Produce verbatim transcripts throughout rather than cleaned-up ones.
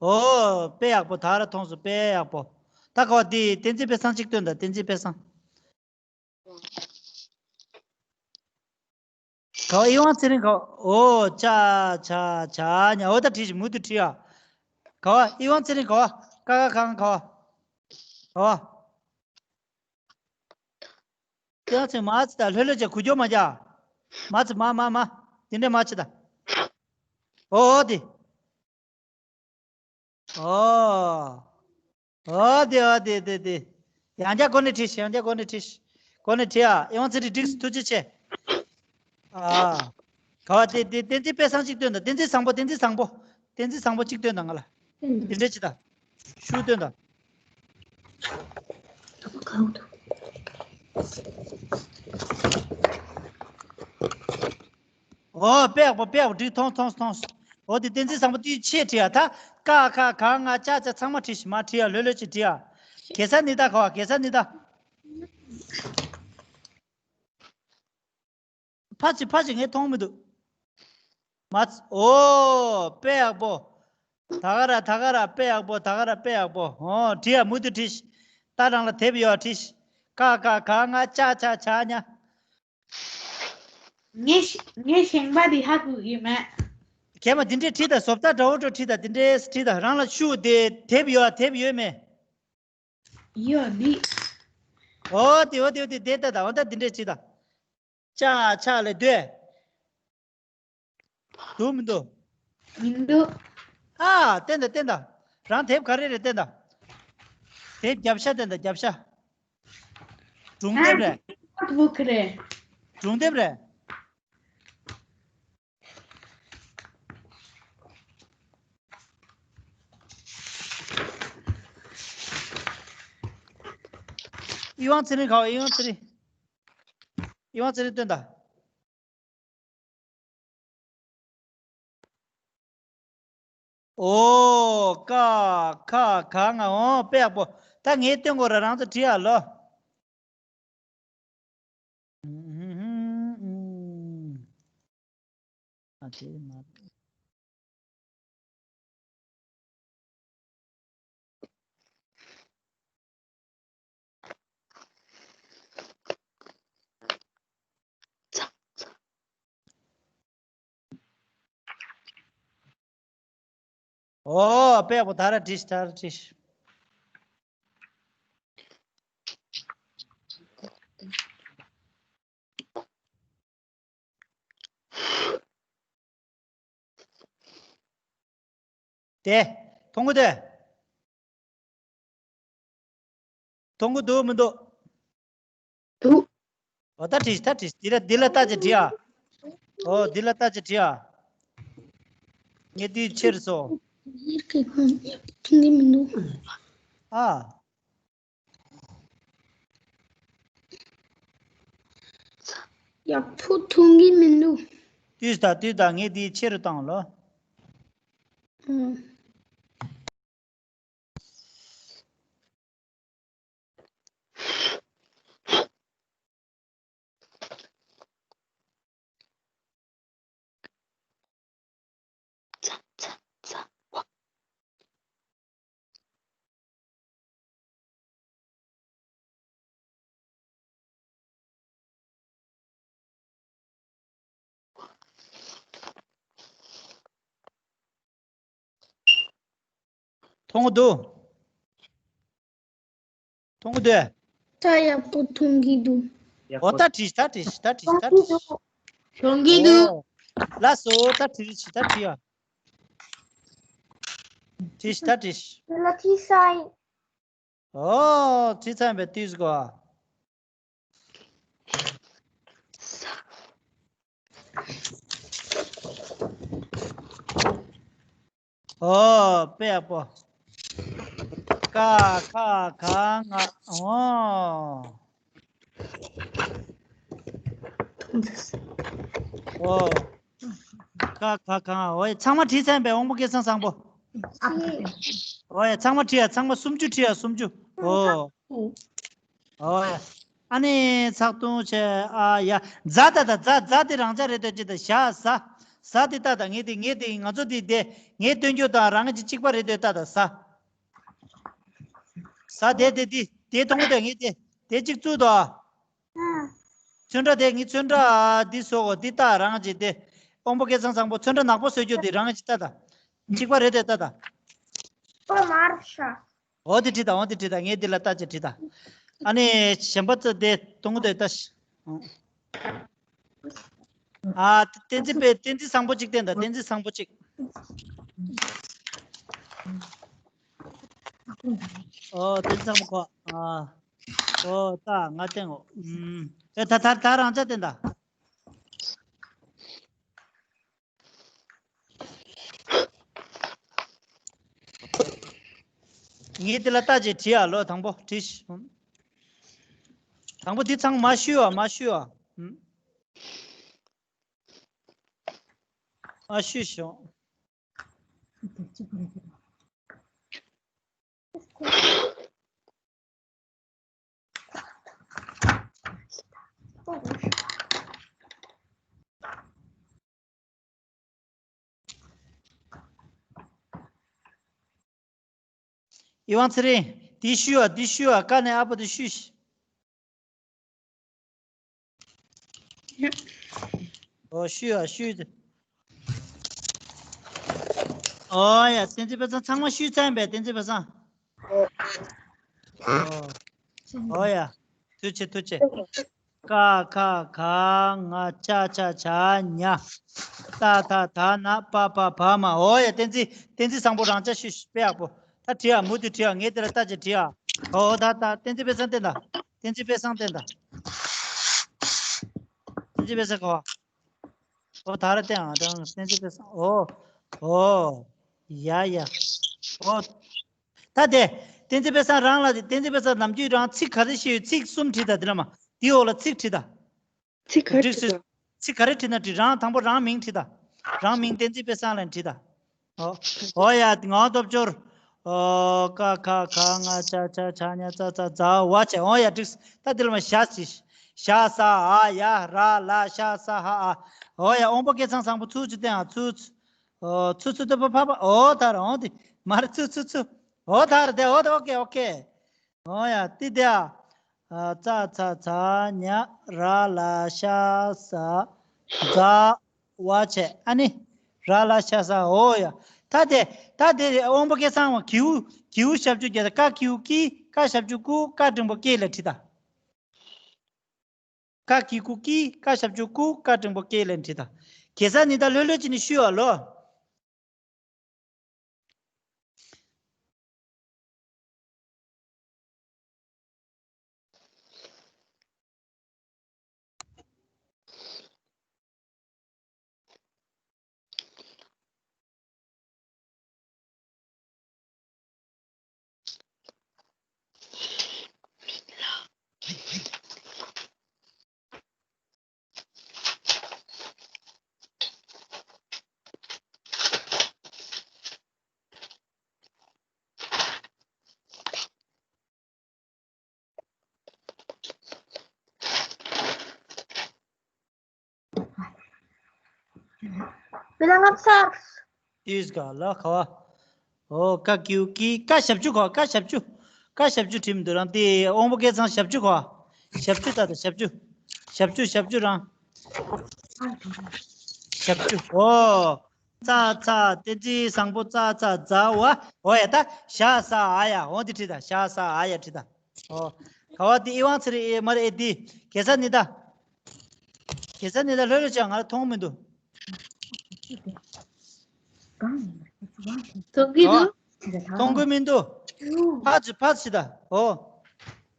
ཨོ། དཔེ་ཡག་པོ། ད་ར་མཐོང་སོང་། དཔེ་ཡག་པོ། ད་གོ་འདི་བསྟན་འཛིན་དཔེ་བཟང་གཅིག་སྟོན་དང་། བསྟན་འཛིན་དཔེ་བཟང་། ག་བ། ཨི་ཝང་ཚེ་རིང་། ག་བ། ཨོ། ཅ་ཆ་ཆ་ཉ། ཨོ། ད་བྲིས་ཤིག་མུ་མཐུད་བྲིས་ཨ། ག་བ། ཨི་ཝང་ཚེ་རིང་། ག་བ། ཀ་ཁ་ག་ང་། ག་བ། ག་བ། ཨི་ཝང་ཚེ་རིང་། མ་ཚེ་ད་ལྷོད་ལྷོད་བྱས། འགུལ་སྐྱོད་མ་རྒྱག་མ་ཚེ། མ་མ་མ། དེ་འདྲས་མ་བྱེད་ད། ཨོ་དེ། ཨོ། ཨོ་དེ། ཨོ་དེ་དེ་དེ། ཡང་བསྐྱར་འགོ་ནས་བྲིས། ཡང་བསྐྱར་འགོ་ནས་བྲིས། འགོ་ནས་བྲིས་ཨ། ཨི་ཝང་ཚེ་རིང་བྲིས་སོང་། ཐུགས་རྗེ་ཆེ། ཨ། ག་བ། དེ་དེ་བསྟན་འཛིན་དཔེ་བཟང་གཅིག་སྟོན་དང་། བསྟན་འཛིན་བཟང་པོ། བསྟན་འཛིན་བཟང་པོ། བསྟན་འཛིན་བཟང་པོ་གཅིག་སྟོན་དང་། ང་ལ་དེ་འདྲས་བྱེད་ད། ཤུགས་སྟོན་དང་། ཨོ། དཔེ་ཡག་པོ། དཔེ་ཡག་པོ། འགྲིག་མཐོང་སོང་། མཐོང་སོང་། ཨོ་དེ་བསྟན་འཛིན་བཟང་པོ། དེ་ཆེ་བྲིས་ཨ། ད་ཀ་ཁ་ག་ང་ཅ་ཆ་ཚང་མ་བྲིས་ཤིག་མ་བྲིས་ཨ། ལྷོད་ལྷོད་བྱས་བྲིས་ཨ། གེ་སར་ནི་ད། ག་བ། གེ་སར་ནི་ད། ཕར་ཕྱིན། ཕར་ཕྱིན། ངས་མཐོང་མི་འདུག་མ་ཚ། ཨོ། དཔེ་ཡག་པོ། ད་ག་ར། ད་ག་ར་དཔེ་ཡག་པོ། ད་ག་ར་དཔེ་ཡག་པོ། ཨོ། བྲིས་ཨ། མུ་མཐུད་བྲིས་ཤིག་ད་རང་ལ་དེབ་ཡོད་ཨ། བྲིས་ཤིག་ཀ་ཁ་ག་ང་ཅ་ཆ་ཆ་ཉ། ངས་ངས་ཞིང་པ་འདི་ཧ་གོ་གི་མེད། གད་མོ་འདི་འདྲས་བྲིས་དང་། བཟོ་ལྟ་འདྲ་བོ་འདྲ་བྲིས་དང་། འདི་འདྲས་བྲིས་དང་། རང་ལ་ཤུགས་དེ། དེབ་ཡོད་ཨ། དེབ་ཡོད་མེད། ཡོད་འདི། ཨོ་དེ། ཨོ་དེ། ཨོ་དེ། དེ་ལྟ་དང་། འོ་ད་འདི་འདྲས་བྲིས་དང་། ཅ་ཆ་ལ་འདོད། འདུག་མི་འདུག་མི་འདུག་ཨ། བསྟན་དང་། བསྟན་དང་། རང་དེབ་ག་རེ་རེད། བསྟན་དང་། དེབ་རྒྱབ་ཤ་བསྟན་དང་། རྒྱབ་ཤ། སྒྲུང་དེབ་རེད། ནོཊ་བུག་རེད། སྒྲུང་དེབ་རེད། ཨི་ཝང་ཚེ་རིང་། ག་བ། ཨི་ཝང་ཚེ་རིང་། ཨི་ཝང་ཚེ་རིང་སྟོན་དང་། ཨོ། ཀ་ཁ་ག་ང་། ཨོ། དཔེ་ཡག་པོ། ད་ངས་སྟོན་དགོས་ར། རང་ཚོ་བྲིས་ཨ་ལོ། ཨ་དེ་མ། ཨོ། དཔེ་ཡག་པོ། ད་ར་བྲིས། ད་ར་བྲིས། དེ། མཐོང་གི་འདུག་མཐོང་གི་འདུག་མི་འདུག་འདུག་འོ་ད་བྲིས། ད་བྲིས། འདི་ལ། འདི་ལ་ལྟ་ཅིག་བྲིས་ཨ། ཨོ་འདི་ལ་ལྟ་ཅིག་བྲིས་ཨ། ངས་འདི་ཕྱིར་སོ། ཡིར་གི་ཁོང་ཡག་པོ་མཐོང་གི་མི་འདུག་ཨ། ཡག་པོ་མཐོང་གི་མི་འདུག་ཏུས་ད་ཏུས་ད། ངས་འདི་ཕྱིར་བཏང་ལོ། ཨང་། མཐོང་གི་འདུག་མཐོང་གི་འདུག་ད་ཡག་པོ་མཐོང་གི་འདུག་ཨོ་ད་བྲིས། ད་བྲིས། ད་བྲིས། ད་བྲིས། མཐོང་གི་འདུག་ཨོ། ལགས་སོ། ད་བྲིས། ད་བྲིས་ཡ། བྲིས། ད་བྲིས། ལ་ཐི་སའི། ཨོ། བྲིས་ཚར་བའི་དུས་གོ། ཨོ་དཔེ་ཡག་པོ། ཀ་ཁ་ག་ང་། ཨོ། ཨོ། ཀ་ཁ་ག་ང་། ཨོ་ཡ། ཚང་མ་བྲིས་ཚར་བས། དབང་པོ་སྐལ་བཟང་བཟང་པོ། ཨོ་ཡ། ཚང་མ་བྲིས་ཡ། ཚང་མ་སུམ་ཅུ་བྲིས་ཡ། སུམ་ཅུ། ཨོ། ཨོ་ཡ། ཨ་ནི་ཚག་ཏུང་བྱས། ཨ་ཡ། ཛ་ད་ད། ཛ་ཛ་དེ་རང་འཇགས་རེད་འདོད་ཅི་ད། ཞ་ཟ། ཟ་དེ་ལྟ་ད། ངས་དེ་ངས་དེ་ང་ཚོ་དེ་དེ་ངས་སྟོན་རྒྱུ་དང་རང་གི་གཅིག་པ་རེད་དེ་ལྟ་ད་ཟ། ཟ་དེ་དེ་དེ་དེ་མཐོང་གི་དེ་ངས་དེ་དེ་གཅིག་བཙུགས་དོ། ཚོན་ཁྲ་དེ་ངས་ཚོན་ཁྲ་འདི་བཟོ་གོ་འདི་ལྟ་རང་གི་དེ་དབང་པོ་སྐལ་བཟང་བཟང་པོ་ཚོན་ཁྲ་ནག་པོ་བཟོ་རྒྱུ་དེ་རང་གི་ལྟ་ད། གཅིག་པ་རེད་དེ་ལྟ་ད། ཨོ་དེ་བྲིས་དང་ཨོ་དེ་བྲིས་དང་ངས་འདི་ལ་ལྟ་ཅེས་བྲིས་དང་། ཨ་ནི་གཞན་པ་ཚོ་དེ་གཏོང་གི་འདུག་ལྟ་ཤི། ཨ་བསྟན་འཛིན་པས་བསྟན་འཛིན་བཟང་པོ་གཅིག་བསྟན་དང་བསྟན་འཛིན་བཟང་པོ་གཅིག་ཨོ་བསྟན་འཛིན་བཟང་པོ་ཁོ། ཨ་ཨོ་ད་ང་བསྟན་འོ། ཨེ་ད་ད་ད་རང་ཅག་བསྟན་དང་། ངས་འདི་ལ་ལྟ་ཅེས་བྲིས་ཨ་ལོ་དང་པོ་བྲིས། དང་པོ་འདི་ཚང་མ་བཤུས་ཨ་མ་བཤུས་ཨ། མ་བཤུས་ཤོག་ཡིད་དབང་ཚེ་རིང་། འདི་བཤུས་ཨ་འདི་བཤུས་ཨ་ཀ་ནས་ཨ་པོ་འདི་བཤུས། ཨོ་བཤུས་ཨ་བཤུས། ཨོ་ཡ་བསྟན་འཛིན་པ་སངས་ཚང་མ་བཤུས་ཚར་ཡིན་པས་བསྟན་འཛིན་པ་སངས། ཨོ་ཡ། ཐུགས་རྗེ་ཐུགས་རྗེ། ཀ་ཁ་ག་ང་ཅ་ཆ་ཇ་ཉ། ཏ་ཐ་ད་ན་པ་པ་བ་མ། ཨོ་ཡ་བསྟན་འཛིན་བསྟན་འཛིན་བཟང་པོ་རང་ཅག་ཤུ་ཤུ་དཔེ་ཡག་པོ། ད་བྲིས་ཨ་མུ་མཐུད་བྲིས་ཨ་ངས་དེ་ལ་ལྟ་ཅེས་བྲིས་ཨ། ཨོ་ད་ད་བསྟན་འཛིན་དཔེ་བཟང་བསྟན་ད། བསྟན་འཛིན་དཔེ་བཟང་བསྟན་ད། བསྟན་འཛིན་དཔེ་བཟང་གོ། ཨོ་ད་ར་བསྟན་ཨ་ད་བསྟན་འཛིན་དཔེ་བཟང་ཨོ། ཨོ། ཡ་ཡ། ཨོ། ད་དེ། བསྟན་འཛིན་དཔེ་བཟང་རང་ལ་དེ་བསྟན་འཛིན་དཔེ་བཟང་ནམ་རྒྱུན་རང་ཚིག་ག་རེ་ཤེས་ཡོད་ཚིག་གསུམ་བྲིས་དང་དེ་ལ་མ་དེའི་འོག་ལ་ཚིག་བྲིས་དང་། ཚིག་ག་རེ་བྲིས་དང་། ཚིག་ག་རེ་བྲིས་ན་བྲིས་རང་དང་པོ་རང་མིང་བྲིས་དང་། རང་མིང་བསྟན་འཛིན་དཔེ་བཟང་ལ་བྲིས་དང་། ཨོ། ཨོ་ཡ་ངག་སྟོབས་འབྱོར། ཨོ་ཀ་ཁ་ག་ང་ཅ་ཆ་ཇ་ཉ་ཙ་ཚ་ཛ་ཝ་བྱས་ཨོ་ཡ་འགྲིགས། ད་དེ་ལ་མ་ཞ་ཟི། ཞ་ས་ཨ་ཡ་ར་ལ་ཤ་ས་ཧ་ཨ། ཨོ་ཡ་དབང་པོ་སྐལ་བཟང་བཟང་པོ་ཚུར་ཅིག་བསྟན་ཨ་ཚུར་ཚུར། ཨོ་ཚུར་ཚུར་ཏུ་ཕ་ཕ་ཕ་ཨོ་ད་ར་ཨོ་དེ་མ་རེད་ཚུར་ཚུར་ཚུར། ཨོ་ད་ར་དེ་ཨོ་དེ་ཨོ་ཀེ་ཨོ་ཀེ། ཨོ་ཡ་ཏི་དེ་ཨ། ཙ་ཚ་ཛ་ཉ་ར་ལ་ཤ་ས་ཛ་ཝ་བྱས་ཨ་ནི། ར་ལ་ཤ་ས་ཨོ་ཡ། ད་དེ་ད་དེ་དབང་པོ་སྐལ་བཟང་བ་གིའུ་གིའུ་ཞབས་ཀྱུ་བརྒྱད་ཀ་གིའུ་ཀི་ཀ་ཞབས་ཀྱུ་ཀུ་ཀ་འགྲེང་བུ་ཀེ་ལ་བྲིས་ད། ཀ་གི་གུ་ཀི་ཀ་ཞབས་ཀྱུ་ཀུ་ཀ་འགྲེང་བུ་ཀེ་ལ་བྲིས་དང་། གེ་སར་ནི་ད་ལྷོད་ལྷོད་ཅིག་ནི་ཤུ་ཨ་ལོ། བླ་ལྔ་ཚར། ཏིས་ག་ལ་ཁ་བ། ཨོ་ཀ་ཀིའུ་ཀི་ཀ་ཞབས་ཀྱུ་ག་ཀ་ཞབས་ཀྱུ། ཀ་ཞབས་ཀྱུ་ཁྲིམས་འདུག་རང་དེ་དབང་པོ་སྐལ་བཟང་ཞབས་ཀྱུ་ག་ཞབས་ཀྱུ་ད་ད་ཞབས་ཀྱུ། ཞབས་ཀྱུ་ཞབས་ཀྱུ་རང་། ཞབས་ཀྱུ་ཨོ། ཙ་ཚ་བསྟན་འཛིན་བཟང་པོ་ཙ་ཚ་ཛ་ཝ། ཨོ་ཡ་ད་ཞ་ས་ཨ་ཡ་འོ་དེ་བྲིས་ད་ཞ་ས་ཨ་ཡ་བྲིས་ད། ཨོ། ག་བ་དེ་ཨི་ཝང་ཚེ་རིང་ཨེ་མ་རེད་ཨེ་དེ། གེ་སར་ནི་ད། གེ་སར་ནི་ད་ལྷོད་ལྷོད་བྱ་ང་ལ་མཐོང་མི་འདུག་མཐོང་གི་འདུག་མཐོང་གི་མི་འདུག་ཕ་ཆི་ཕ་ཆི་ད། ཨོ།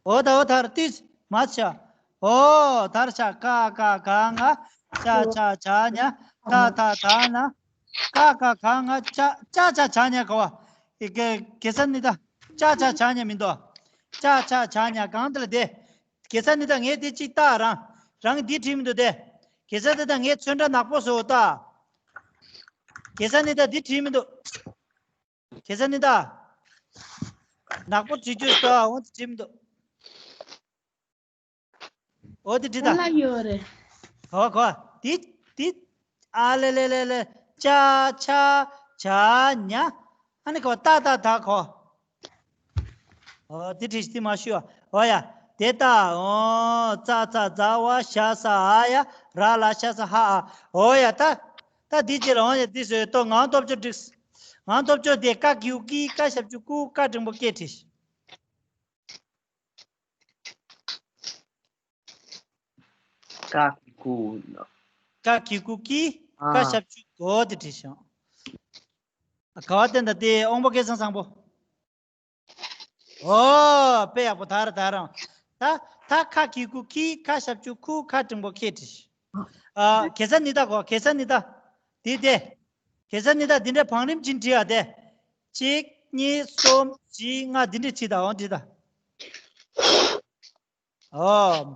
ཨོ་ད་ཨོ་ད་ར་ཏིས་མ་ཆ། ཨོ་ད་ར་ཆ་ཀ་ཀ་ག་ང་ཅ་ཆ་ཇ་ཉ་ཏ་ཐ་ད་ན་ཀ་ཀ་ག་ང་ཅ་ཅ་ཆ་ཇ་ཉ་ག་བ། ཨི་གེ་གེ་སར་ནི་ད་ཅ་ཆ་ཇ་ཉ་མི་འདུག་ཅ་ཆ་ཇ་ཉ་གང་དེ་ལ་དེ། གེ་སར་ནི་ད་ངས་དེ་གཅིག་ལྟ་རང་། རང་འདི་བྲིས་མི་འདུག་དེ། གེ་སར་ནི་ད་ངས་ཚོན་ཁྲ་ནག་པོ་བཟོ་ལྟ། གེ་སར་ནི་ད་འདི་བྲིས་མི་འདུག་གེ་སར་ནི་ད། ནག་པོ་བྲིས་རྒྱུ་ལྟ་འོང་དེ་བྲིས་མི་འདུག་འོ་དེ་བྲིས་ད། ལ་ཡོད་རེད། གོ་གོ། དེ་དེ། ཨ་ལེ་ལེ་ལེ་ལེ། ཅ་ཆ་ཇ་ཉ། ཨ་ནི་གོ་ཏ་ཏ་ད་གོ། ཨོ་དེ་བྲིས་དེ་མ་ཞུ་བ། ཨོ་ཡ། དེ་ལྟ། ཨོ་ཙ་ཙ་ཛ་ཝ་ཤ་ས་འ་ཡ། ར་ལ་ཤ་ས་ཧ་འ། ཨོ་ཡ། ད་ད་འདི་རྗེས་ལ་ཨོ་ཡ་འདི་བཟོས་ཏོ། ངང་སྟོབས་འབྱོར་འགྲིགས། ངང་སྟོབས་འབྱོར་དེ་ཀ་གིའུ་ཀི། ཀ་ཞབས་ཀྱུ་ཀུ། ཀ་འགྲེང་བུ་ཀེ་བྲིས། ཀ་གི་ཀུ། ཀ་གི་ཀུ་ཀི། ཨ། ཀ་ཞབས་ཀྱུ་གོ་དེ་བྲིས་ཤོག་ག་བ་བསྟན་ད་དེ་དབང་པོ་སྐལ་བཟང་བཟང་པོ། ཨོ་དཔེ་ཡག་པོ། ད་ར་ད་རང་། ད་ད་ཀ་གི་ཀུ་ཀི། ཀ་ཞབས་ཀྱུ་ཀུ། ཀ་འགྲེང་བུ་ཀེ་བྲིས། ཨ། གེ་ས་ནི་ད་གོ། གེ་ས་ནི་ད། དེ་དེ། གེ་ས་ནི་ད་འདི་འདྲའི་བང་རིམ་ཅིག་བྲིས་ཨ་དེ། གཅིག་གཉིས། གསུམ། བཞི། ལྔ། འདི་འདྲའི་བྲིས་ད། འོང་བྲིས་ད། ཨོ།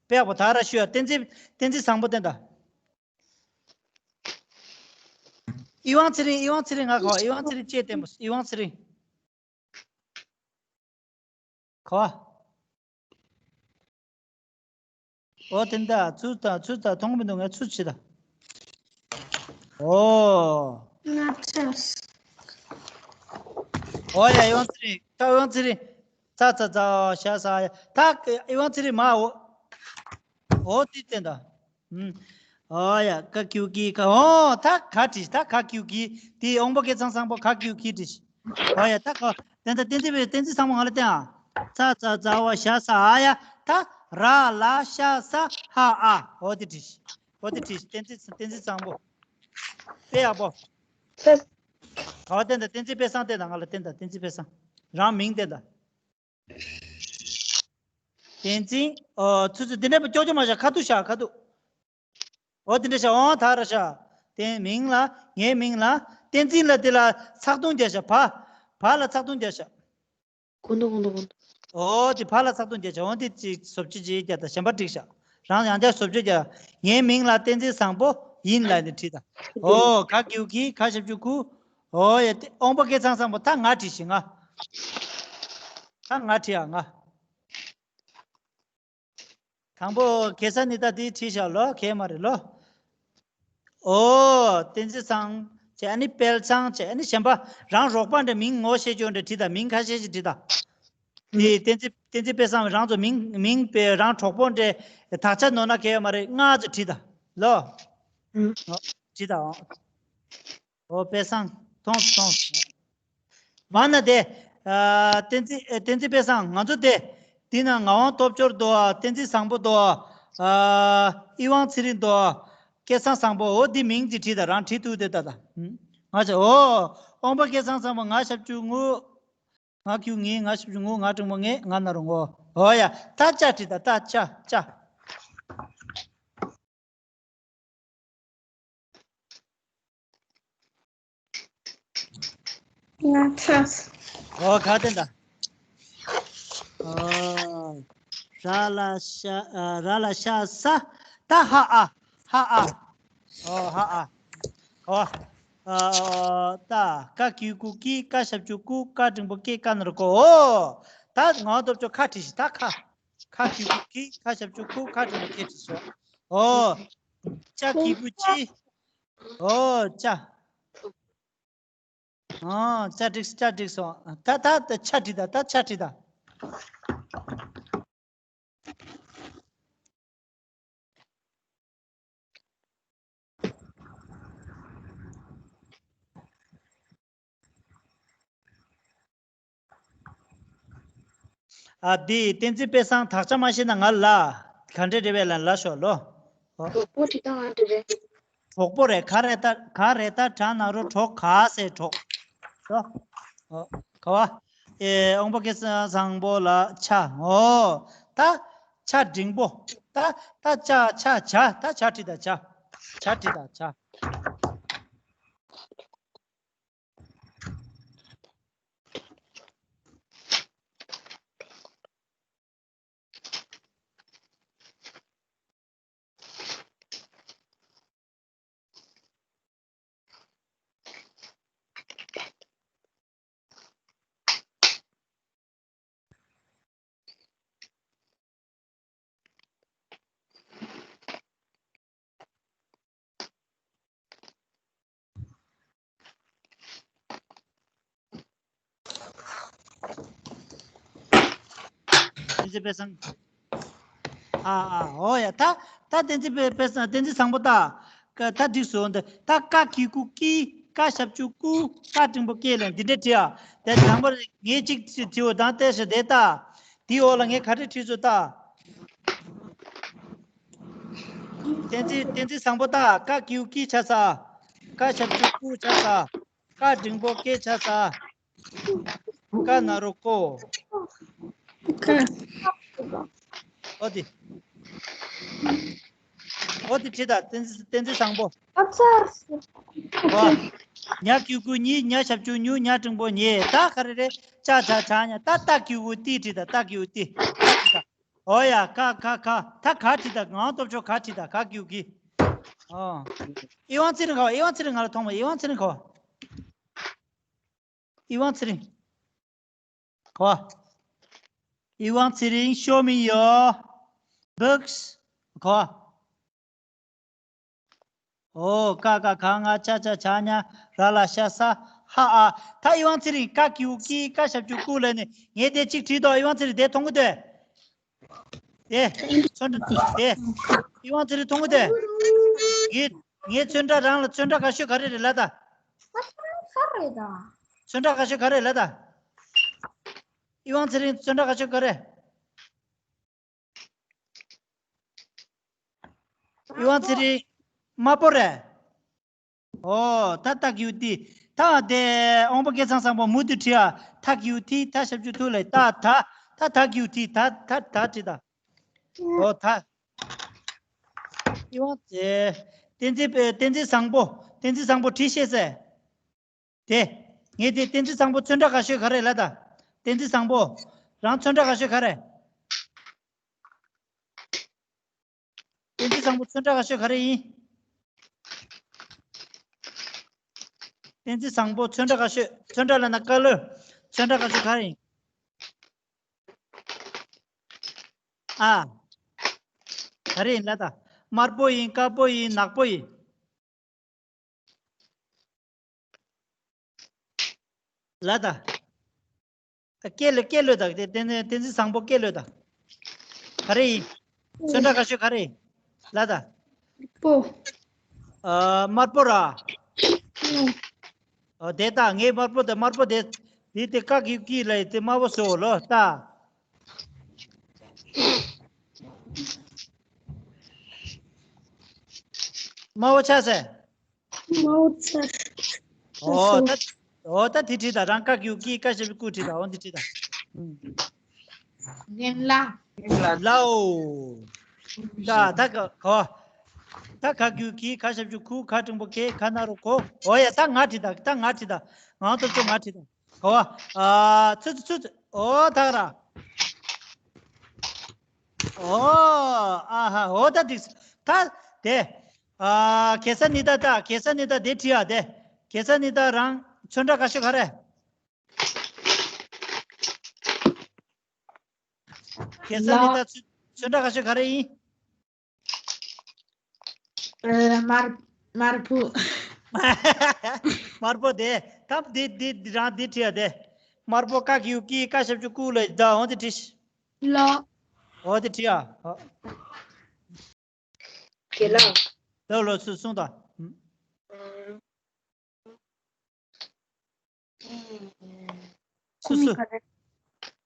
དཔེ་ཡག་པོ། ད་ར་ཞུ་ཡ། བསྟན་འཛིན། བསྟན་འཛིན་བཟང་པོ་བསྟན་ད། ཨི་ཝང་ཚེ་རིང་། ཨི་ཝང་ཚེ་རིང་། ང་གོ། ཨི་ཝང་ཚེ་རིང་ཅེས་བསྟན་པ། ཨི་ཝང་ཚེ་རིང་། གོ། ཨོ་དེ་འདྲ་ཚུར་ད་ཚུར་ད་མཐོང་མི་འདུག་ངས་ཚུར་བྱེད་ད། ཨོ། ང་ཚོས། ཨོ་ཡ། ཨི་ཝང་ཚེ་རིང་། ད་ཨི་ཝང་ཚེ་རིང་། ཙ་ཙ་ཛ་ཤ་ས་ཡ། ད་ཨི་ཝང་ཚེ་རིང་མ། ཨོ། ཨོ་དེ་བསྟན་ད། ཨུམ། ཨོ་ཡ། ཀ་གིའུ་ཀི་ཀ། ཨོ་ད་ག་བྲིས། ད་ག་གིའུ་ཀི། དེ་དབང་པོ་སྐལ་བཟང་བཟང་པོ་ག་གིའུ་ཀི་བྲིས། ཨོ་ཡ། ད་ག་བསྟན་ད། བསྟན་འཛིན་པའི། བསྟན་འཛིན་བཟང་པོ་ང་ལ་བསྟན་ཨ། ཙ་ཙ་ཛ་ཝ་ཤ་ས་འ་ཡ། ད་ར་ལ་ཤ་ས་ཧ་འ། ཨོ་དེ་བྲིས། ཨོ་དེ་བྲིས། བསྟན་འཛིན། བསྟན་འཛིན་བཟང་པོ། དཔེ་ཡག་པོ། ལགས། ག་བ་བསྟན་ད། བསྟན་འཛིན་དཔལ་བཟང་བསྟན་ད། ང་ལ་བསྟན་ད། བསྟན་འཛིན་དཔལ་བཟང་། རང་མིང་བསྟན་ད། བསྟན་འཛིན། ཨོ་ཚུ་ཚུ་འདི་འདྲ་པོ་ཀྱོག་ཀྱོག་མ་བཞག་ཁ་ཐུག་བཞག་ཁ་ཐུག་ཨོ་དེ་འདྲ་བཞག་ཨོ་ད་ར་བཞག་དེ་མིང་ལ། ངའི་མིང་ལ། བསྟན་འཛིན་ལ་དེ་ལ་ཚེག་ཐུང་རྒྱག་བཞག་བ། བ་ལ་ཚེག་ཐུང་རྒྱག་བཞག་གོ་འདུག་གོ་འདུག་གོ་འདུག་ཨོ་དེ་བ་ལ་ཚེག་ཐུང་རྒྱག་བཞག་ཨོ་དེ་ཅིག་བཟོ་བཅོས་ཅིག་རྒྱག་ད། གཞན་པ་བསྒྲིགས་བཞག་རང་ཡང་བསྐྱར་བཟོ་བཅོས་རྒྱག་ངའི་མིང་ལ་བསྟན་འཛིན་བཟང་པོ་ཡིན་ལ་ནི་བྲིས་ད། ཨོ་ག་གིའུ་ཀི། ག་ཞབས་ཀྱུ་ཀུ། ཨོ་ཡ། དེ་དབང་པོ་སྐལ་བཟང་བཟང་པོ། ད་ང་བྲིས་ཤིག་ང་། ད་ང་བྲིས་ཨ་ང་། དང་པོ་གེ་ས་ནི་ད་དེ་བྲིས་བཞག་ལོ། གེ་མ་རེད་ལོ། ཨོ་བསྟན་འཛིན་བཟང་བྱས། ཨ་ནི་དཔལ་བཟང་བྱས། ཨ་ནི་གཞན་པ་རང་རོགས་པ་འདྲ་མིང་ངོ་ཤེས་ཀྱི་འདྲ་བྲིས་ད། མིང་ཁ་ཤས་ཤིག་བྲིས་ད། དེ་བསྟན་འཛིན། བསྟན་འཛིན་དཔལ་བཟང་རང་ཚོ་མིང་། མིང་དཔེ་རང་གྲོགས་པོ་འདྲ་དག་ཆ་ནོར་ན་གེ་མ་རེད། ལྔ་ཚོ་བྲིས་ད་ལོ། ཨོ་བྲིས་ད། ཨོ། ཨོ་དཔལ་བཟང་། མཐོང་སོང་། མ་ན་དེ། ཨ་བསྟན་འཛིན། ཨ་བསྟན་འཛིན་དཔལ་བཟང་། ང་ཚོ་དེ། འདི་ན་ངག་དབང་སྟོབས་འབྱོར་འདུག་ཨ། བསྟན་འཛིན་བཟང་པོ་འདུག་ཨ། ཨ་ཨི་དབང་ཚེ་རིང་འདུག་ཨ། སྐལ་བཟང་བཟང་པོ། འོ་འདི་མིང་ཅིག་བྲིས་ད། རང་བྲིས་ཐུབ་དེ་ད་ད། ང་ཚོ་ཨོ། དབང་པོ་སྐལ་བཟང་བཟང་པོ། ང་ཞབས་ཀྱུ་ངུ། ང་གིའུ་ངི། ང་ཞབས་ཀྱུ་ངུ། ང་འགྲེང་བུ་ངེ། ང་ན་རོ་ངོ། ཨོ་ཡ། ད་ཅ་བྲིས་ད། ད་ཅ་ཅ། ང་ཚ། ཨོ་ག་དེ་འདྲ། ཨོ། ར་ལ་ཤ། ཨ་ར་ལ་ཤ་ས། ད་ཧ་ཨ། ཧ་ཨ། ཨོ་ཧ་ཨ། ཨོ། ཨ་ད་ཀ་གི་གུ་ཀི། ཀ་ཞབས་ཀྱུ་ཀུ། ཀ་འགྲེང་བུ་ཀེ། ཀ་ན་རོ་ཀོ། ཨོ། ད་ངག་དབང་སྟོབས་འབྱོར་ཁ་བྲིས་ཤིག་ད་ཁ། ཁ་གི་གུ་ཀི། ཁ་ཞབས་ཀྱུ་ཀུ། ཁ་འགྲེང་བུ་ཀེ་བྲིས་སོང་། ཨོ། ཅ་གི་གུ་ཅི། ཨོ་ཅ། ཨོ་ཅ་འགྲིག་ཅ་འགྲིག་སོང་། ད་ད་ད་ཆ་བྲིས་ད། ད་ཆ་བྲིས་ད། ཨ་འདི་བསྟན་འཛིན་དཔལ་བཟང་དག་ཆ་མ་ཤེས་ན་ང་ལ་ག་འདྲེ་རེ་བས་ལ་ལ་ཤོག་ལོ། ཨོ། གྲོགས་པོ་བྲིས་ད་ང་འདྲེ་རེ། གྲོགས་པོ་རེད། ག་རེ་ད་ག་རེ་ད་དྲ་ན་རོ་གྲོགས་ག་སེ་གྲོགས། ཨོ། ཨོ། ག་བ། ཨེ་དབང་པོ་སྐལ་བཟང་པོ་ལ་ཆ། ཨོ། ད་ཆ་འགྲེང་བུ། ད་ད་ཅ་ཆ་ཇ། ད་ཇ་བྲིས་ད་ཇ། ཇ་བྲིས་ད་ཇ། བརྟན་བརྟན་བརྟན་བརྟན་བཟང་པོ་ད། ཨ་ཨ་ཨོ་ཡ་ད། ད་བརྟན་བརྟན་བརྟན་བརྟན་བཟང་པོ་ད། ཀ་ད་འགྲིག་སོང་འདི་ད། ཀ་གི་གུ་ཀི། ཀ་ཞབས་ཀྱུ་ཀུ། ཀ་འགྲེང་བུ་ཀེ་ལ་འདི་འདྲ་བྲིས་ཨ། དེ་དང་པོ་ངས་གཅིག་བྲིས་བྲིས་འོ་དང་བལྟས་ཤོག་དེ་ད། དེའི་འོག་ལ་ངས་ག་རེ་བྲིས་སོང་ད། བརྟན་བརྟན་བརྟན་བཟང་པོ་ད། ཀ་གི་གུ་ཀི་ཆ་ས། ཀ་ཞབས་ཀྱུ་ཀུ་ཆ་ས། ཀ་འགྲེང་བུ་ཀེ་ཆ་ས། ཀ་ན་རོ་ཀོ། ཀ་ཨོ་དེ། ཨོ་དེ་བྲིས་ད། བརྟན་བརྟན་བཟང་པོ། ཨ་ཙར། ཨོ། ཉ་གི་གུ་ཉི། ཉ་ཞབས་ཀྱུ་ཉུ། ཉ་འགྲེང་བུ་ཉེ། ད་ག་རེ་རེད། ཅ་ཆ་ཇ་ཉ། ད་ཏ་གི་གུ་ཏི་བྲིས་ད། ཏ་གི་གུ་ཏི། ད་བྲིས་ད། ཨོ་ཡ་ཀ་ཀ་ཀ། ད་ག་བྲིས་ད། ངའང་སྟོབས་ཆོག་ག་བྲིས་ད། ག་གི་གུ་གི། ཨོ། ཨི་ཝང་ཚེ་རིང་ག་བ། ཨི་ཝང་ཚེ་རིང་ང་ལ་ཐོངས་མ། ཨི་ཝང་ཚེ་རིང་ག་བ། ཨི་ཝང་ཚེ་རིང་། ག་བ། ཨི་ཝང་ཚེ་རིང་show me your books. ག་བ། ཨོ་ཀ་ཀ་ག་ང་ཅ་ཅ་ཇ་ཉ་ར་ལ་ཤ་ས་ཧ་ཨ། ད་ཨི་ཝང་ཚེ་རིང་ཀ་གི་གུ་ཀི། ཀ་ཞབས་ཀྱུ་ཀུ་ལ་ནི་ངས་དེ་གཅིག་བྲིས་དོ། ཨི་ཝང་ཚེ་རིང་དེ་མཐོང་གི་འདུག་དེ། ཚོན་ཁྲ་དེ། ཨི་ཝང་ཚེ་རིང་མཐོང་གི་འདུག་ངས་ངས་ཚོན་ཁྲ་རང་ལ་ཚོན་ཁྲ་དགའ་ཤོས་ག་རེ་རེད་ལབ་ད། ཚོན་ཁྲ་དགའ་ཤོས་ག་རེ་ལབ་ད། ཨི་ཝང་ཚེ་རིང་ཚོན་ཁྲ་དགའ་ཤོས་ག་རེ། ཨི་ཝང་ཚེ་རིང་། དམར་པོ་རེད། ཨོ་ད་ཏ་གི་གུ་ཏི། ད་དེ་དབང་པོ་སྐལ་བཟང་བཟང་པོ་མུ་མཐུད་བྲིས་ཨ། ཐ་གི་གུ་ཐི། ཐ་ཞབས་ཀྱུ་ཐུ་ལ་ད་ད། ད་ཐ་གི་གུ་ཐི། ད་ད་ད་བྲིས་ད། ཨོ་ད། ཨི་ཝང་ཚེ། བསྟན་འཛིན་བསྟན་འཛིན་བཟང་པོ། བསྟན་འཛིན་བཟང་པོ་བྲིས་ཤེས་ཟེར། དེ། ངས་དེ་བསྟན་འཛིན་བཟང་པོ་ཚོན་ཁྲ་དགའ་ཤོས་ག་རེ་ལབ་ད། བསྟན་འཛིན་བཟང་པོ། རང་ཚོན་ཁྲ་དགའ་ཤོས་ག་རེ། བསྟན་འཛིན་བཟང་པོ་ཚོན་ཁྲ་དགའ་ཤོས་ག་རེ་ཡིན། བསྟན་འཛིན་བཟང་པོ་ཚོན་ཁྲ་དགའ་ཤོས། ཚོན་ཁྲ་ལབ་ན་ཀ་ལོ། ཚོན་ཁྲ་དགའ་ཤོས་ག་རེ་ཡིན། ཨ། ག་རེ་ཡིན་ལབ་ད། དམར་པོ་ཡིན། དཀར་པོ་ཡིན། ནག་པོ་ཡིན། ལབ་ད། སྐད་ལོས་སྐད་ལོས་ད། དེ་བསྟན་བསྟན་འཛིན་བཟང་པོ་སྐད་ལོས་ད། ག་རེ་ཡིན། ཚོན་ཁྲ་དགའ་ཤོས་ག་རེ་ཡིན། ལབ་ད། པོ། ཨ། དམར་པོ་ར། ཨ། དེ་ད་ངས་དམར་པོ་དེ་དམར་པོ་དེ། དེ་དེ་ཀ་གི་གུ་ཀི་ལ་དེ་དམར་པོ་བཟོ་ལོ་ད། དམར་པོ་ཆགས་ཟེར། དམར་པོ་ཆགས། ཨོ་ད། ཨོ་ད་དེ་བྲིས་ད། རང་ཀ་གི་གུ་ཀི། ཀ་ཞབས་ཀྱུ་ཀུ་བྲིས་ད། འོ་འདི་བྲིས་ད། ངན་ལ། ལའོ། ད་ད་ག་ག་བ། ད་ག་གི་གུ་གི། ག་ཞབས་ཀྱུ་གུ། ག་འགྲེང་བུ་གེ། ག་ན་རོ་གོ། ཨོ་ཡ་ད་ང་བྲིས་ད། ད་ང་བྲིས་ད། ངའང་སྟོབས་ཆོག་ང་བྲིས་ད། ག་བ། ཨ། ཚུ་ཚུ་ཚུ་ཚུ། ཨོ་ད་ར། ཨོ། ཨ་ཧ། ཨོ་ད་འགྲིག་ད། དེ། ཨ། གེ་ས་ནི་ད་ད། གེ་ས་ནི་ད་དེ་བྲིས་ཨ་དེ། གེ་ས་ནི་ད་རང་ཚོན་ཁྲ་དགའ་ཤོས་ག་རེ། གེ་ས་ནི་ད་ཚོན་ཁྲ་དགའ་ཤོས་ག་རེ་ཡིན། ཨ། དམར་དམར་པོ། དམར་པོ་དེ། ད་དེ་དེ་རང་དེ་བྲིས་ཨ་དེ། དམར་པོ་ཀ་གི་གུ་ཀི། ཀ་ཞབས་ཀྱུ་ཀུ་ལ་ད། འོ་དེ་བྲིས། ལ། འོ་དེ་བྲིས་ཨ། ཨོ། དགེ་ལགས། ལོ་ལོ་སུ་གསུངས་དང་། སུ་སུ།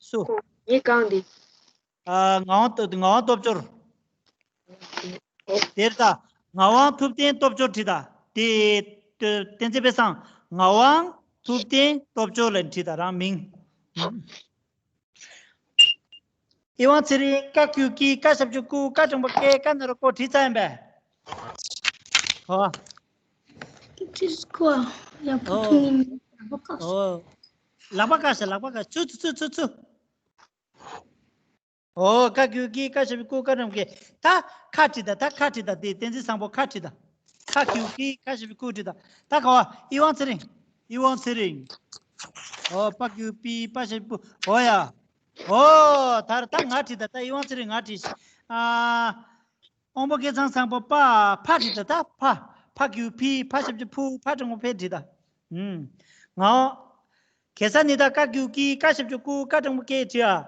སུ། ངའི་རྐང་འདི། ཨ། ངག་དབང་སྟོབས། ངག་དབང་སྟོབས་འབྱོར། དེར་ད། ངག་དབང་ཐུབ་བསྟན་སྟོབས་འབྱོར་བྲིས་ད། དེ། བསྟན་འཛིན་དཔལ་བཟང་། ངག་དབང་ཐུབ་བསྟན་སྟོབས་འབྱོར་ལ་བྲིས་ད་རང་མིང་། ཨི་ཝང་ཚེ་རིང་། ཀ་གི་གུ་ཀི། ཀ་ཞབས་ཀྱུ་ཀུ། ཀ་འགྲེང་བུ་ཀེ། ཀ་ན་རོ་ཀོ། བྲིས་ཚར་ཡིན་པས། ཧོ། ཅིས་ཀོ། ཡག་པོ་ཨོ། མཐོང་ཡིན། ལག་པ་བཀག་ཨོ། ལག་པ་བཀག་ཤག་ལག་པ་བཀག་ཚུ་ཚུ་ཚུ་ཚུ། ཨོ། ཀ་གི་གུ་ཀི། ཀ་ཞབས་ཀྱུ་ཀུ། ཀ་འགྲེང་བུ་ཀེ། ད་ཁ་བྲིས་ད། ད་ཁ་བྲིས་ད། དེ་བསྟན་འཛིན་བཟང་པོ་ཁ་བྲིས་ད། ཁ་གི་གུ་ཀི། ཁ་ཞབས་ཀྱུ་ཀུ་བྲིས་ད། ད་ག་བ། ཨི་ཝང་ཚེ་རིང་། ཨི་ཝང་ཚེ་རིང་། ཨོ། པ་གི་གུ་པི། པ་ཞབས་ཀྱུ་པུ། ཨོ་ཡ། ཨོ། ད་ད་ང་བྲིས་ད། ད་ཨི་ཝང་ཚེ་རིང་ང་བྲིས། ཨ། དབང་པོ་སྐལ་བཟང་བཟང་པོ་པ། ཕ་བྲིས་ད། ད་ཕ། ཕ་གི་གུ་ཕི། ཕ་ཞབས་ཀྱུ་ཕུ། ཕ་འགྲེང་བུ་ཕེ་བྲིས་ད། ཨུམ། ང་། གེ་ས་ནི་ད། ཀ་གི་གུ་ཀི། ཀ་ཞབས་ཀྱུ་ཀུ། ཀ་འགྲེང་བུ་ཀེ་བྲིས་ཨ།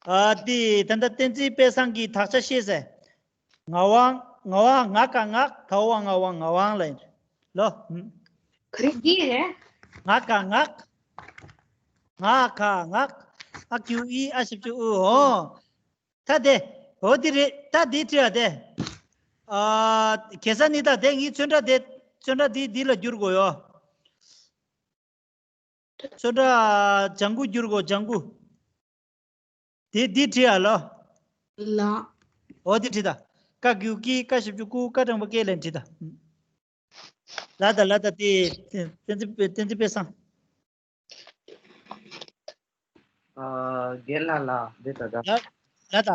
ཨ་དེ་ད་ལྟ་བསྟན་འཛིན་དཔལ་བཟང་གིས་དག་ཆ་ཤེས་ཟེར། ངག་དབང་ངག་དབང་ང་ག་ངག་ད་འོ་ང་དབང་ངག་དབང་ལ་ཡིན། ལོ། ག་རེ་འདི་རེད། ང་ག་ངག་ང་ག་ངག་ཨ་ཀྱུ་ཨི་ཨ་ཞབས་ཀྱུ་ཨུ་འོ། ད་དེ། འོ་དེ་རེད་ད་དེ་བྲིས་ཨ་དེ། ཨ་གེ་ས་ནི་ད་དེ་ངའི་ཚོན་ཁྲ་དེ་ཚོན་ཁྲ་དེ་འདི་ལ་བསྒྱུར་དགོས་ཡོ། ཚོན་ཁྲ་ལྗང་གུ་བསྒྱུར་དགོས་ལྗང་གུ། དེ་འདི་བྲིས་ཨ་ལོ། ལ། འོ་དེ་བྲིས་ད། ཀ་ཀྱུ་ཀི་ཀ་ཞབས་ཀྱུ་ཀུ་ཀ་དྲང་པོ་ཀེ་ལ་བྲིས་ད། ལ་ད་ལ་ད་དེ་བསྟན་འཛིན་བསྟན་འཛིན་དཔལ་བཟང་། ཨ་རྒན་ལགས་ལ་འདི་ད་ད། ལ་ལ་ད།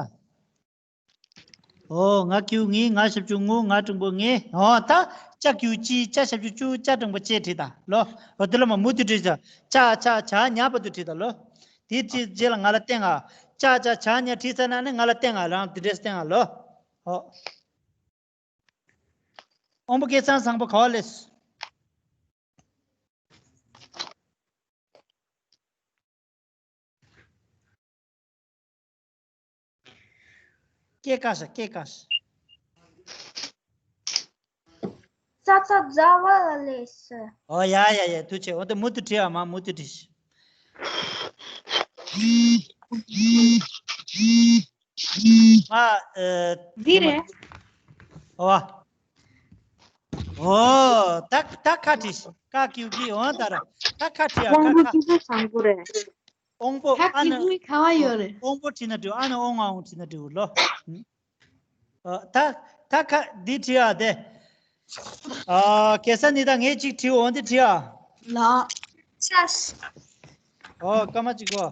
ཨོ་ང་ཀྱུ་ངི་ང་ཞབས་ཀྱུ་ངུ་ང་དྲང་པོ་ངེ་ཨོ་ད། ཅ་ཀྱུ་ཅི་ཅ་ཞབས་ཀྱུ་ཅུ་ཅ་དྲང་པོ་ཅེ་བྲིས་ད་ལོ། ཨོ་དེ་ལ་མ་མུ་མཐུད་བྲིས་ད། ཅ་ཅ་ཇ་ཉ་བར་དུ་བྲིས་ད་ལོ། དེ་བྲིས་རྗེས་ལ་ང་ལ་བསྟན་ཨ། ཅ་ཅ་ཇ་ཉ་བྲིས་ཚར་ན་ནི་ང་ལ་བསྟན་ཨ་རང་དེ་འདྲས་བསྟན་ཨ་ལོ། ཨོ། དབང་པོ་སྐལ་བཟང་བཟང་པོ་ག་བ་སླེབས། སྐད་ཀ་ཤ་སྐད་ཀ་ཤ། ཙ་ཙ་ཛ་ཝ་ལ་ལས་སི། ཨོ་ཡ་ཡ་ཡ་ཐུགས་རྗེ་ཆེ། འོ་དེ་མུ་མཐུད་བྲིས་ཨ་མ་མུ་མཐུད་བྲིས། ཨ། འདི་རེད། ཨོ། ཨོ། ད་ད་ཁ་བྲིས། ཀ་ཀྱུ་ཀི་འོང་ད་ར། ད་ཁ་བྲིས་ཨ་ཁ་ཁ། དབང་པོ་སྐལ་བཟང་པོ་རེད། དབང་པོ་ད་ཨ་ནི། ཀྱུ་ཀི་ག་བ་ཡོད་རེད། དབང་པོ་བྲིས་ན་འགྲིག་ཨ་ནི་དབང་ང་དབང་བྲིས་ན་འགྲིག་ལོ། ཨ། ད་ད་ཁ་འདི་བྲིས་ཨ་དེ། ཨ། གེ་ས་ནི་ད་ངས་གཅིག་བྲིས་འོང་འདི་བྲིས་ཨ། ལ། ཅས། ཨོ་སྐར་མ་གཅིག་གོ།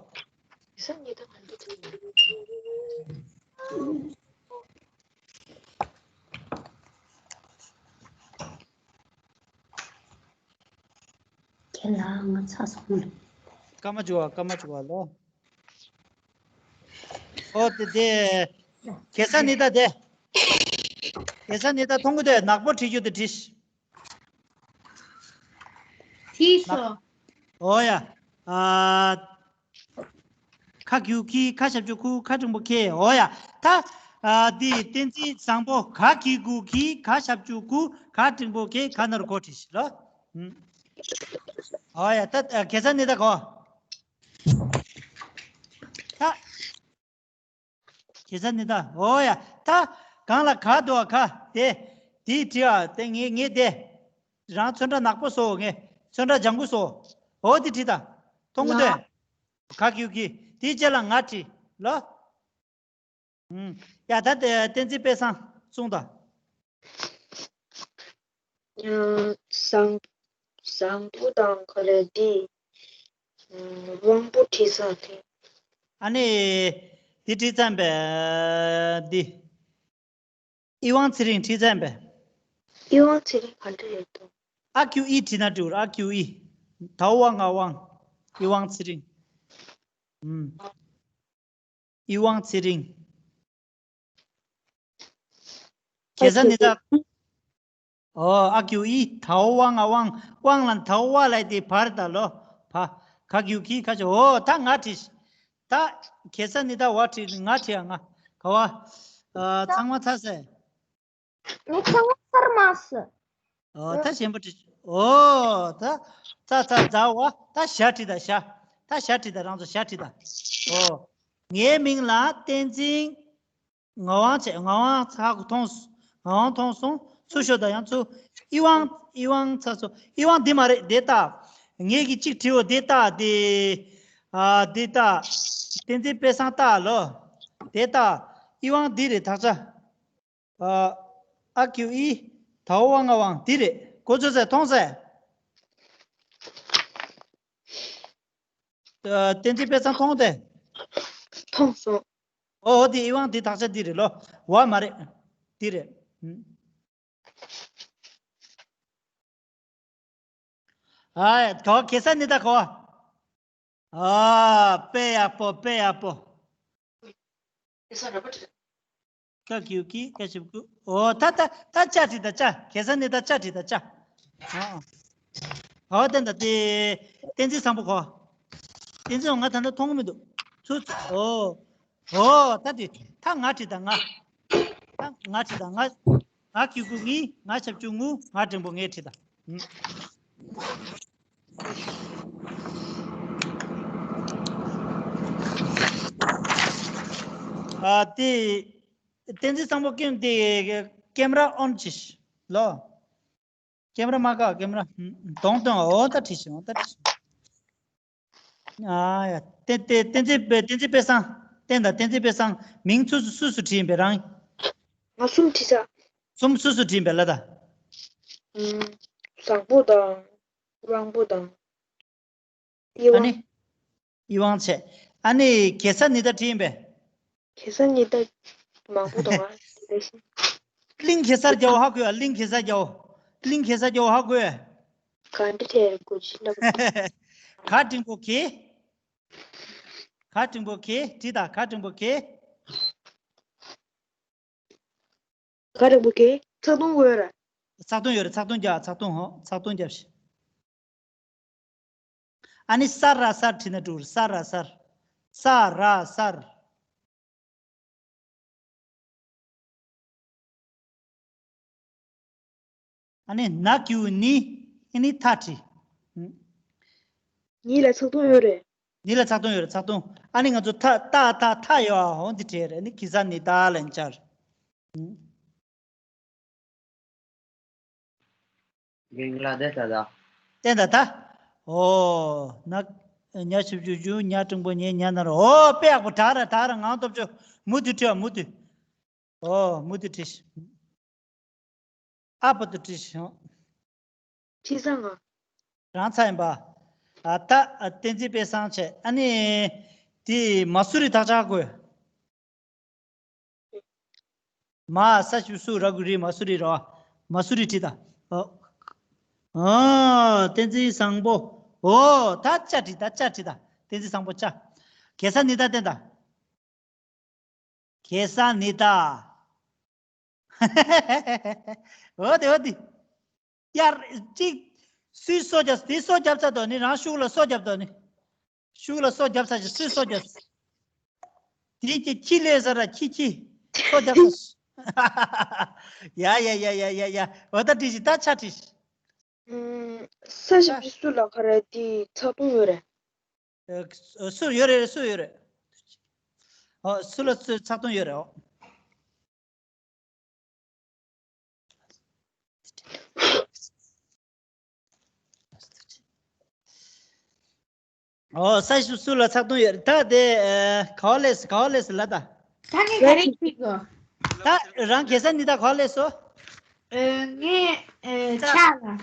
ཁྱེད་ལ་ང་ཚ་སོང་། སྐར་མ་བཅུ་བ་སྐར་མ་བཅུ་བ་ལོ། ཨོ་དེ་དེ། གེ་ས་ནི་ད་དེ། གེ་ས་ནི་ད་མཐོང་གི་དེ་ནག་པོ་བྲིས་རྒྱུ་དེ་བྲིས། བྲིས་སོ། ཨོ་ཡ། ཨ། ཁ་ཀྱུ་ཁི་ཁ་ཞབས་ཀྱུ་ཁུ་ཁ་འགྲེང་པོ་ཁེ་ཨོ་ཡ། ད། ཨ། དེ་བསྟན་འཛིན་བཟང་པོ་ག་གི་གུ་གི་ག་ཞབས་ཀྱུ་གུ་ག་འགྲེང་པོ་ཁེ་ག་ན་རོ་གོ་བྲིས་ཤི་ལོ། ཨོ་ཡ་ད་གེ་ས་ནི་ད་གོ། ད། གེ་ས་ནི་ད་ཨོ་ཡ་ད་གང་ལ་ག་འདུག་ག་དེ་དེ་བྲིས་ཨ་དེ་ངེས་ངེས་དེ་རང་ཚོན་ཁྲ་ནག་པོ་བཟོ་ངེས་ཚོན་ཁྲ་ལྗང་གུ་བཟོ་ཨོ་དེ་བྲིས་ད་མཐོང་གི་འདུག་ག་གི་གུ་གི་དེ་རྗེས་ལ་ང་བྲིས་ལོ། ཡ་ད་དེ་བསྟན་འཛིན་དཔལ་བཟང་གསུངས་དང་། བཟང་བཟང་པོ་དང་ག་རེ་འདི་དབང་པོ་བྲིས་ས་དེ། ཨ་ནི་འདི་བྲིས་ཙམ་པས་འདི། ཨི་དབང་ཚེ་རིང་བྲིས་ཙམ་པས། ཨི་དབང་ཚེ་རིང་ག་འདྲ་ཡོད་དོ། ཨ་ཀྱུ་ཨི་བྲིས་ན་འགྲིག་ཨ་ཀྱུ་ཨི། ད་དབང་ང་དབང་། ཨི་དབང་ཚེ་རིང་། ཨུམ། ཨི་དབང་ཚེ་རིང་། གེ་ས་ནི་ད། ཨོ་ཨ་ཀྱུ་ཨི་ཐའོ་དབང་ང་དབང་དབང་ལ་ཐའོ་བ་ལ་དེ་བར་ད་ལོ། བ། ག་ཀྱུ་ཁི་ཁ་ཆོ་ཨོ་ད་ང་བྲིས། ད་གེ་ས་ནི་ད་བ་བྲིས་ང་བྲིས་ཨ་ང་ག་བ། ཨ་ཚང་མ་ཚ་སེ། ངས་ཚང་མ་ཚར་མ་སོང་། ཨོ་ད་གཞན་པ་བྲིས། ཨོ་ད་ཚ་ཚ་ཛ་བ་ད་ཞ་བྲིས་ད་ཞ། ད་ཞ་བྲིས་ད་རང་ཚོ་ཞ་བྲིས་ད། ཨོ། ངའི་མིང་ལ་བསྟན་འཛིན། ངག་དབང་བྱས་ངག་དབང་ཚ་གུ་མཐོང་སོང་། ངག་དབང་མཐོང་སོང་། ཚུར་ཤོག་དང་ཡང་ཚུར། ཨི་དབང་ཨི་དབང་ཚ་སོ་ཨི་དབང་འདི་མ་རེད་དེ་ལྟ། ངེད་ཀྱི་གཅིག་བྲིའོ་དེ་ལྟ་དེ། ཨ་དེ་ལྟ། བསྟན་འཛིན་དཔལ་བཟང་ལྟ་ལོ། དེ་ལྟ། ཨི་དབང་འདི་རེད་དག་ཆ། ཨ། ཨ་ཀྱུ་ཨི། ད་འོ་དབང་ང་དབང་འདི་རེད་གོ་ཚོད་ཟེར་མཐོང་ཟེར། ཨ། བསྟན་འཛིན་དཔལ་བཟང་མཐོང་སྟེ། མཐོང་སོང་། ཨོ་ཨོ་དེ་ཨི་དབང་དེ་དག་ཆ་འདི་རེད་ལོ། བ་མ་རེད། འདི་རེད། ཨ་ག་གེ་ས་ནི་ད་ག་ཨ་དཔེ་ཡག་པོ་དཔེ་ཡག་པོ། ཀ་ཀྱུ་ཀི་ཀ་ཞབས་ཀྱུ། ཨོ་ད་ད་ད་ཅ་བྲིས་ད་ཅ་གེ་ས་ནི་ད་ཅ་བྲིས་ད་ཅ། ཨོ་ད་ད་དེ་བསྟན་འཛིན་བཟང་པོ་གོ། བསྟན་འཛིན་ང་ད་ད་མཐོང་གི་མི་འདུག་ཚུ་ཚུ་ཨོ། ཨོ་ད་དེ་ད་ང་བྲིས་ད་ང་། ད་ང་བྲིས་ད་ང་། ང་གི་གུ་ངི་ང་ཆབ་ཆུ་ངུ་ང་འབྲིང་པོ་ངས་བྲིས་ད། ཨུམ། ཨ་དེ། བསྟན་འཛིན་བཟང་པོ་ཀེམ་དེ་ཀེམ་ར་ཨོན་བྱེད་ཤིག་ལོ། ཀེམ་ར་མ་བཀག་ཀེམ་ར། གདོང་སྟོན། འོ་ད་བྲིས་ཤིག་འོ་ད་བྲིས་ཤིག་ཨ་ཡ། བསྟན་བསྟན་བསྟན་འཛིན་བསྟན་འཛིན་དཔལ་བཟང་། བསྟན་དང་བསྟན་འཛིན་དཔལ་བཟང་མིང་ཚུ་སུ་སུ་བྲིས་ཡིན་པས་རང་། ང་གསུམ་བྲིས་ས། གསུམ་སུ་སུ་བྲིས་ཡིན་པས་ལ་ད། ཨུམ། བཟང་པོ་དང་། དབང་པོ་དང་། ཨི་ཝང་། ཨ་ནི། ཨི་ཝང་བྱས། ཨ་ནི་གེ་སར་ཉི་ཟླ་བྲིས་ཡིན་པས། གེ་སར་ཉི་ཟླ་མང་པོ་འདུག་ཨ། དེ་བཞིན། གླིང་གེ་སར་རྒྱལ་པོ་ཧ་གོ་ཡ། གླིང་གེ་སར་རྒྱལ་པོ། གླིང་གེ་སར་རྒྱལ་པོ་ཧ་གོ་ཡ། ག་འདྲ་དེར་གོ་ཅི་ལབ། ག་འབྲིང་པོ་གེ། ག་འབྲིང་པོ་གེ་བྲིས་ད་ག་འབྲིང་པོ་གེ། ག་འབྲིང་པོ་གེ་ཚག་དུང་ཡོད་ར། ཚག་དུང་ཡོད་ར་ཚག་དུང་རྒྱབ་ཚག་དུང་ཧོ་ཚག་དུང་རྒྱབ་ཤིག་ཨ་ནི་ས་ར་སར་བྲིས་ན་འགྲིག་ས་ར་སར། ས་ར་སར། ཨ་ནི་ན་གི་གུ་ནི། ཨ་ནི་ཐ་བྲིས། ཉི་ལ་ཚག་དུང་ཡོད་རེད། ཉི་ལ་ཚག་དུང་ཡོད་རེད་ཚག་དུང་། ཨ་ནི་ང་ཚོ་ཐ་ཏ་ཐ་ཐ་ཡོད་ཨ་ཧོ་འདི་བྲིས་རེད། ཨ་ནི་གེ་སར་ཉི་ཟླ་ལ་ཡིན་ཆར། རྒན་ལགས་དེ་ད་ད། བསྟན་ད་ད། ཨོ། ན། ཉ་ཆུབ་ཆུ་ཆུ་ཉ་འབྲིང་པོ་ཉེ་ཉ་ན་རོ། ཨོ་དཔེ་ཡག་པོ་དྲག་ར་དྲག་ར་ངང་སྟོབས་ཆུ། མུ་མཐུད་བྲིས་པ་མུ་མཐུད། ཨོ་མུ་མཐུད་བྲིས། ཨ་བར་དུ་བྲིས་ཤིང་། བྲིས་ཚར་ང་། རང་ཚ་ཡིན་པ། ཨ་ད་ཨ་བསྟན་འཛིན་དཔལ་བཟང་བྱས་ཨ་ནི། དེ་མ་སུ་རི་དག་ཆག་དགོས། མ་ས་ཞབས་སུ་ར་གུ་རི་མ་སུ་རི་རོ། མ་སུ་རི་བྲིས་ད། ཨོ། ཨོ། བསྟན་འཛིན་བཟང་པོ། ཨོ། ད་ཅ་བྲིས་ད་ཅ་བྲིས་ད། བསྟན་འཛིན་བཟང་པོ་ཅ། གེ་སར་ཉི་ཟླ་བསྟན་ད། གེ་སར་ཉི་ཟླ། འོ་དེ་འོ་དེ། ཡར་གཅིག་སུས་སོ་རྒྱབ་དེ་སོ་རྒྱབ་ཚར་དོ་ནི་རང་ཤུགས་ལ་སོ་རྒྱབ་དོ་ནི། ཤུགས་ལ་སོ་རྒྱབ་ཚར་ཞིག་སུས་སོ་རྒྱབ། དེ་གི་ཁྱི་ལས་ཟ་ར་ཁྱི་ཁྱི། སོ་རྒྱབ་ཚར་ཞིག་ཡ་ཡ་ཡ་ཡ་ཡ་ཡ། འོ་ད་བྲིས་ཤིག་ད་ཆ་བྲིས་ཤིག་ཨུམ། ས་ཞབས་ཀྱི་སུ་ལ་ཁ་ར་དེ་ཚག་དུང་ཡོད་རེད། ཨ། སུ་ཡོད་རེད་སུ་ཡོད་རེད། ཨོ་སུ་ལ་སུ་ཚག་དུང་ཡོད་རེད་ཨོ། ཨོ་ས་ཞུ་སུ་ལ་ཚག་དུང་ཡོད་རེད་ད་དེ། ཨ། ག་བ་ལས་ག་བ་ལས་ལ་ད། ད་ངས་ག་རེ་ཤེས་དགོས། ད་རང་གེ་སར་ཉི་ཟླ་ག་བ་ལས་སོ། ཨ། ངས་ཨ། ཆ་ལ།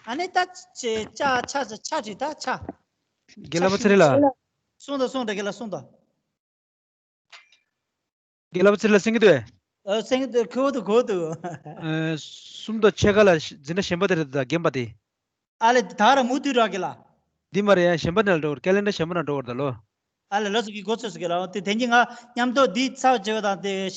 ཨ་ནི་ད་ཆ་ཆ་ཆ་ཆ་རེད་ད་ཆ། དགེ་ལགས་པ་ཚེ་རིང་ལགས། གསུངས་དང་གསུངས་དང་དགེ་ལགས་གསུངས་དང་། དགེ་ལགས་པ་ཚེ་རིང་ལགས་གསན་གྱི་འདུག་ཨེ། ཨ། གསན་གྱི་འདུག་གོ་འདུག་གོ་འདུག་ཨ། གསུམ་དང་ཕྱེད་ཀ་ལ་འཛིན་གྲྭ་གཞན་པ་དེ་རེད་ད་རྒན་པ་དེ། ཨ་ལས་ད་ར་མུ་མཐུད་རག་གི་ལ། འདི་མ་རེད་ཡ་གཞན་པ་ནས་ལ་འགྲོ་དགོས་ཀེ་ལེན་ཌར་གཞན་པ་ནས་འགྲོ་དགོས་རེད་ད་ལོ། ཨ་ལས་ལོ་ཚོ་གི་འགོ་ཚོས་སུ་གི་ལ་དེ་དེང་གི་ང་མཉམ་དུ་འདི་ཚར་བྱེད་པ་དང་དེ་གཞན།